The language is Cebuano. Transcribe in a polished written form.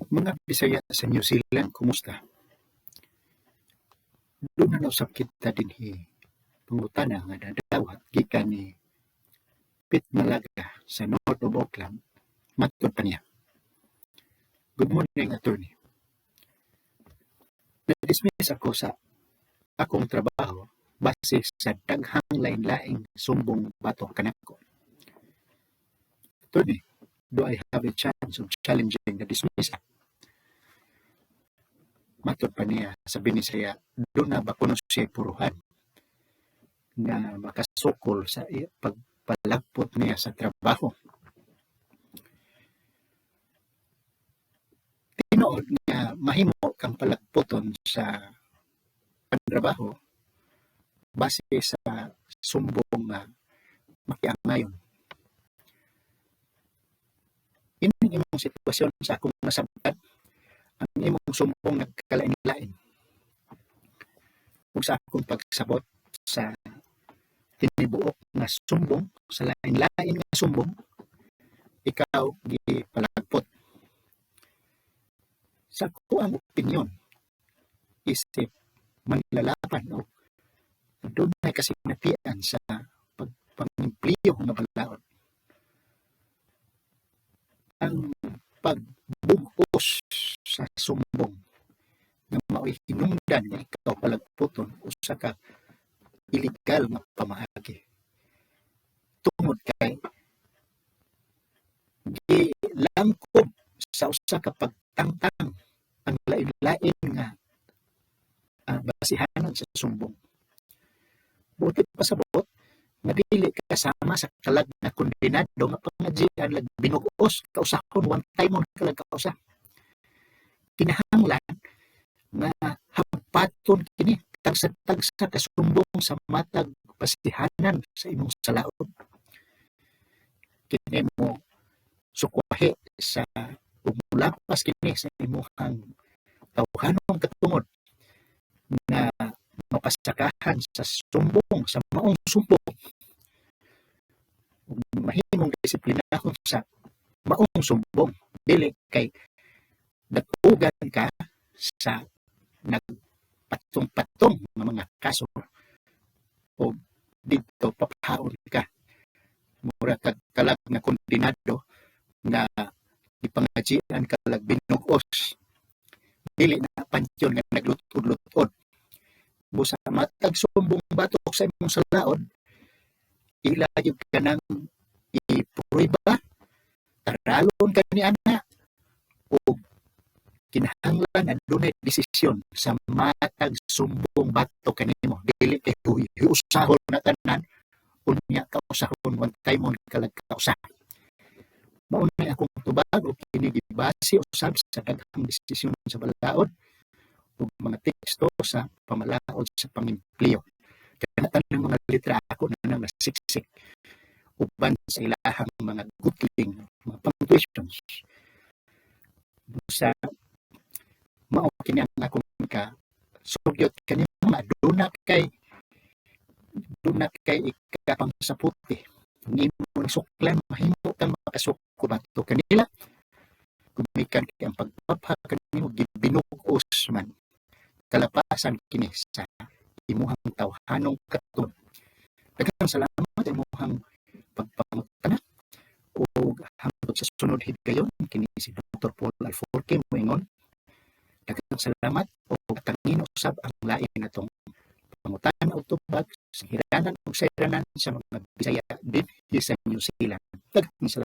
Mga Bisaya sa New Zealand, kumusta? Duna na usab kita dinhi pangutana nga nadawat gikan ni Pete Malaga sa North of Auckland. Matod pa niya, "Good morning, attorney. Na-dismiss ako sa akong trabaho base sa daghang lain-laing sumbong batok kanako. Attorney, do I have a chance of challenging the dismissal?" Matod pa niya sa Binisaya, duna ba kuno siya puruhan nga makasukol sa pagpalagpot niya sa trabaho? Tinuod nga mahimo kang palagpoton sa pantrabaho base sa sumbong nga makiangayon. Ining imong sitwasyon, sa akong nasabtan, ang imong sumbong nagkalain-lain. Ug sa akong pagsabot sa tinibuok nga sumbong, sa lain-lain nga sumbong, ikaw gipalagpot. Sa akoang opinyon, isip manlalaban o dunay kasinatian sa pagpangempleo nga balaod, ang pagbug-os sa sumbong nga mao'y hinungdan nga ikaw palagpoton usa ka illegal nga pamaagi tungod kay gilangkob sa usa ka pagtangtang ang lain-lain nga basihanan sa sumbong. Buot pasabot nga dili kasama sa kalag nga kondenado nga pangadjian lag binug-os kausahon, one time kalag kausa. Kinahanglan nga hapaton kini tagsa-tagsa ka sumbong sa matag basihanan sa imong salaod. Kini mo sukwahi sa ug mulapas kini sa imong tawhanong katungod nga mapasakahan sa sumbong, sa maong sumbong, ug mahimong disiplinahon sa maong sumbong, dili kay datugan ka sa nagpatong-patong nga mga kaso o didto papahaon ka, mura kag kalag nga kondenado nga gipangadjian kalag binug-os, dili na pantyon nga naglutod-lutod. Busa matag sumbong batok sa imong salaod, ila gyud ka nang iprueba, taralon ka ni ana ug kinahanglan adunay desisyon sa matag sumbong batok kanimo, dili kay hiusahon na tanan, unya kausahon one time on kalag kausa. Mao na akong tubag ug kini gibase usab sa daghang desisyon sa balaod ug mga teksto sa pamalaod sa pangimpleo. Kana tanang mga litra ako na nang nasiksik uban sa ilahang mga gutling, mga punctuations. Busa mao kini ang akong ka sugyot kani mga duna kay ikapangsaputi nimo suklan, mahimo kang makasuko batok kanila gumikan kay ang pagpapha kanimo gibinug-os man. Kalapasan kini sa imuhang tawhanong katungod. Daghang salamat sa imuhang pagpangutana ug hangtod sa sunod higayon, kini si Dr. Paul Alforque moingon, daghang salamat ug tangin usab ang lain natong pangutana og tubag sa hiranan ug sayranan sa mga Bisaya dinhi sa New Zealand. Daghang salamat.